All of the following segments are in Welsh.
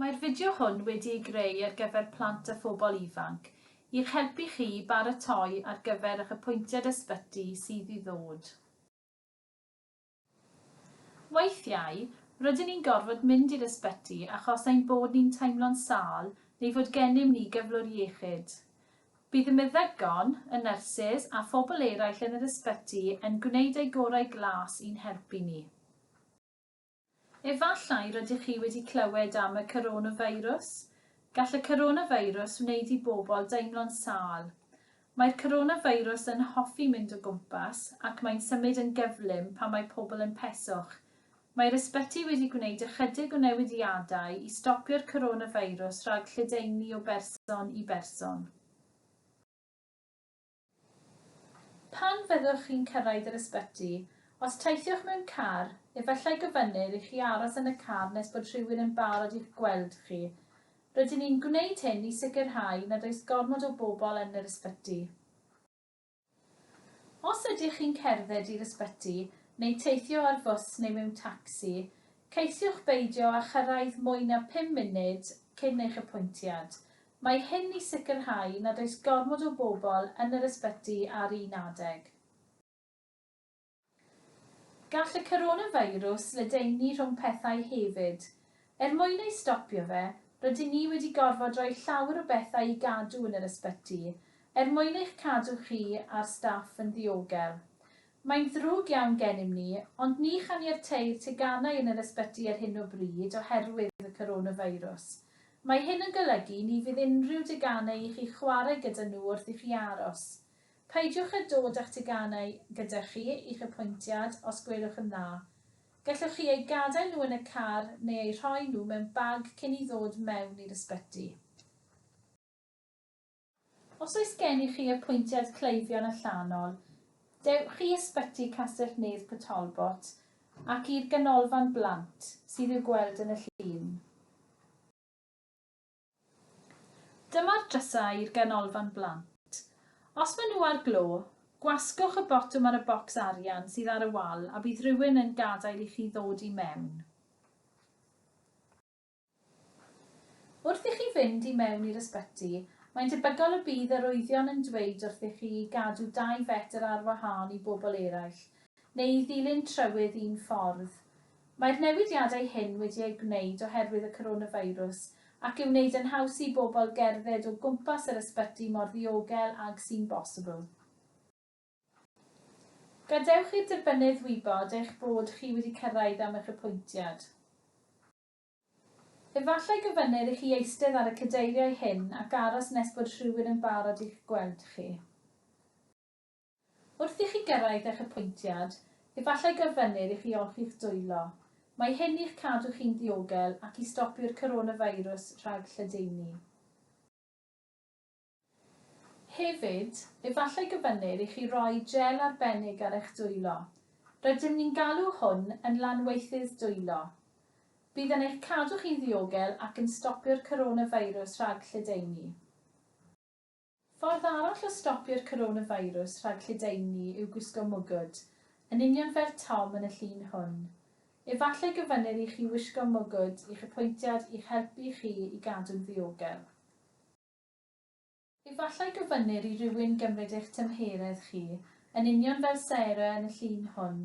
Mae'r fideo hwn wedi ei greu ar gyfer plant a phobl ifanc, i'ch helpu chi i baratoi ar gyfer eich apwyntiad ysbyty sydd i ddod. Weithiau, rydyn ni'n gorfod mynd i'r ysbyty achos ein bod ni'n teimlo'n sâl neu fod gennym ni gyflwr iechyd. Bydd y meddygon, y nyrsys a phobl eraill yn yr ysbyty yn gwneud eu gorau glas i'n helpu ni. Efallai rydych chi wedi clywed am y coronafeirws. Gall y coronafeirws wneud i bobl deimlo'n sâl. Mae'r coronafeirws yn hoffi mynd o gwmpas ac mae'n symud yn gyflym pan mae pobl yn peswch. Mae'r ysbyty wedi gwneud ychydig o newidiadau i stopio'r coronafeirws rhag lledaenu o berson i berson. Pan fyddwch chi'n cyrraedd yr ysbyty, os teithiwch mewn car, efallai gofynnir i chi aros yn y car nes bod rhywun yn barod i'ch gweld chi. Rydyn ni'n gwneud hyn i sicrhau nad oes gormod o bobl yn yr ysbyty. Os ydych chi'n cerdded i'r ysbyty, neu teithio ar fws neu mewn tacsi, ceisiwch beidio â chyrraedd mwy na phum munud cyn eich apwyntiad. Mae hyn i sicrhau nad oes gormod o bobl yn yr ysbyty ar un adeg. Gall y coronafeirws ledaenu rhwng pethau hefyd. Er mwyn ei stopio fe, rydyn ni wedi gorfod rhoi llawer o bethau i gadw yn yr ysbyty, er mwyn eich cadw chi a'r staff yn ddiogel. Mae'n ddrwg iawn gennym ni, ond ni chaniateir teganau yn yr ysbyty ar hyn o bryd oherwydd y coronafeirws. Mae hyn yn golygu ni fydd unrhyw deganau i chi chwarae gyda nhw wrth i chi aros. Peidiwch â dod â'ch teganau gyda chi i'ch apwyntiad os gwelwch yn dda. Gallwch chi eu gadael nhw yn y car neu eu rhoi nhw mewn bag cyn i ddod mewn i'r ysbyty. Os oes gennych chi apwyntiad cleifion allanol, dewch i Ysbyty Castell-nedd Port Talbot ac i'r Ganolfan Blant, sydd i'w gweld yn y llun. Dyma'r drysau i'r Ganolfan Blant. Os maen nhw ar glo, gwasgwch y botwm ar y bocs arian sydd ar y wal a bydd rhywun yn gadael i chi ddod i mewn. Wrth i chi fynd i mewn i'r ysbyty, mae'n debygol y bydd arwyddion yn dweud wrthych chi i gadw dau fetr ar wahân i bobl eraill, neu i ddilyn trywydd un ffordd. Mae'r newidiadau hyn wedi eu gwneud oherwydd y coronafeirws ac i'w wneud yn haws i bobl gerdded o gwmpas yr ysbyty mor ddiogel ag sy'n bosibl. Gadewch i'r derbynnydd wybod eich bod chi wedi cyrraedd am eich apwyntiad. Efallai gofynnir i chi eistedd ar y cadeiriau hyn ac aros nes bod rhywun yn barod i'ch gweld chi. Wrth i chi gyrraedd eich apwyntiad, efallai gofynnir i chi olchi'ch dwylo. Mae hyn i'ch cadw chi'n ddiogel ac i stopio'r coronafeirws rhag lledaenu. Hefyd, efallai gofynnir i chi roi gel arbennig ar eich dwylo. Rydym ni'n galw hwn yn lanweithydd dwylo. Bydd yn eich cadw chi'n ddiogel ac yn stopio'r coronafeirws rhag lledaenu. Ffordd arall o stopio'r coronafeirws rhag lledaenu yw gwisgo mwgwd, yn union fel Tom yn y llun hwn. Efallai gofynnir i chi wisgo mwgwd i'ch apwyntiad i'ch helpu chi i gadw'n ddiogel. Efallai gofynnir i rywun gymryd eich tymheredd chi, yn union fel Sarah yn y llun hwn.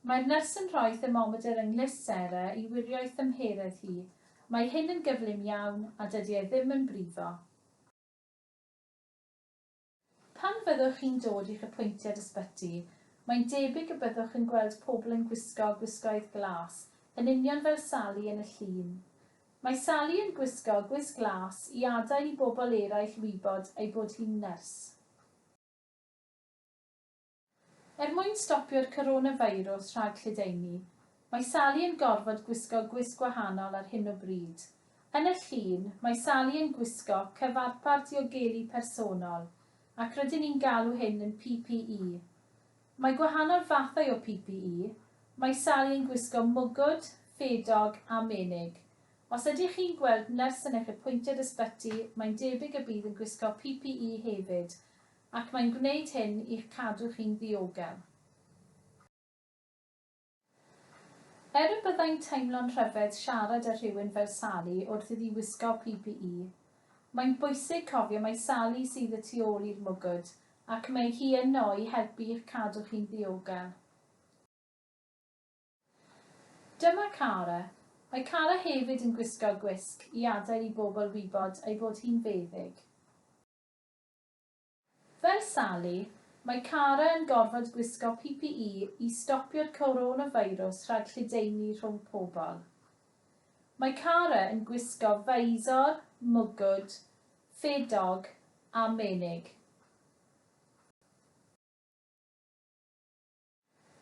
Mae'r nyrs yn rhoi thermomedr yng nghlust Sarah i wirio'i thymheredd hi. Mae hyn yn gyflym iawn, a dydy e ddim yn brifo. Pan fyddwch chi'n dod i'ch apwyntiad ysbyty, mae'n debyg y byddwch yn gweld pobl yn gwisgo gwisgoedd glas, yn union fel Sally yn y llun. Mae Sally yn gwisgo gwisg las i adael i bobl eraill wybod ei bod hi'n nyrs. Er mwyn stopio'r coronafeirws rhag lledaenu, mae Sally yn gorfod gwisgo gwisg gwahanol ar hyn o bryd. Yn y llun, mae Sally yn gwisgo cyfarpar diogelu personol, ac rydyn ni'n galw hyn yn PPE. Mae gwahanol fathau o PPE, mae Sally yn gwisgo mwgwd, ffedog a menig. Os ydych chi'n gweld nyrs yn eich apwyntiad ysbyty, mae'n debyg y bydd yn gwisgo PPE hefyd, ac mae'n gwneud hyn i'ch cadw chi'n ddiogel. Er y byddai'n teimlo'n rhyfedd siarad â rhywun fel Sally wrth iddi wisgo PPE, mae'n bwysig cofio mai Sally sydd y tu ôl i'r mwgwd ac mae hi yno i helpu i'ch cadw chi'n ddiogel. Dyma Cara. Mae Cara hefyd yn gwisgo gwisg i adael i bobl wybod ei bod hi'n feddyg. Fel Sally, mae Cara yn gorfod gwisgo PPE i stopio'r coronafeirws rhag lledaenu rhwng pobl. Mae Cara yn gwisgo visor, mwgwd, ffedog a menig.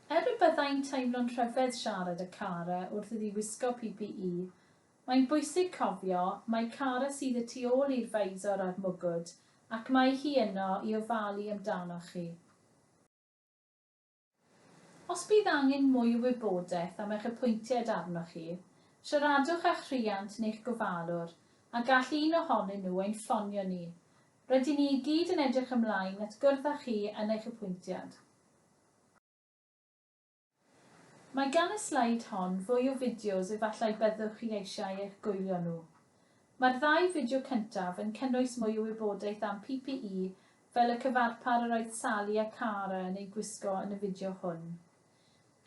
Er y byddai'n teimlo'n rhyfedd siarad â Cara wrth iddi wisgo PPE, mae'n bwysig cofio mai Cara sydd y tu ôl i'r visor a'r mwgwd ac mae hi yno i ofalu amdanoch chi. Os bydd angen mwy o wybodaeth am eich apwyntiad arnoch chi, siaradwch â'ch rhiant neu'ch gofalwr a gall un ohonyn nhw ein ffonio ni. Rydyn ni i gyd yn edrych ymlaen at gwrdd â chi yn eich apwyntiad. Mae gan y sleid hon fwy o fideos efallai byddwch chi eisiau eich gwylio nhw. Mae'r ddau fideo cyntaf yn cynnwys mwy o wybodaeth am PPE fel y cyfarpar yr oedd Sally a Cara yn eu gwisgo yn y fideo hwn.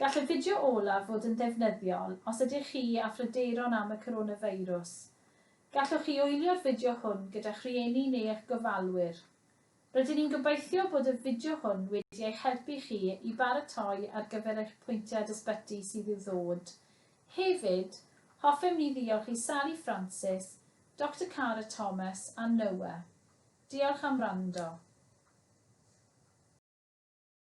Gall y fideo olaf fod yn ddefnyddiol os ydych chi â phryderon am y coronafeirws. Gallwch chi wylio'r fideo hwn gyda'ch rhieni neu eich gofalwyr. Rydyn ni'n gobeithio bod y fideo hwn wedi eich helpu chi i baratoi ar gyfer eich pwyntiad ysbyty sydd i'w ddod. Hefyd, hoffem ni ddiolch i Sally Francis, Doctor Cara Thomas a Noah. Diolch am wrando.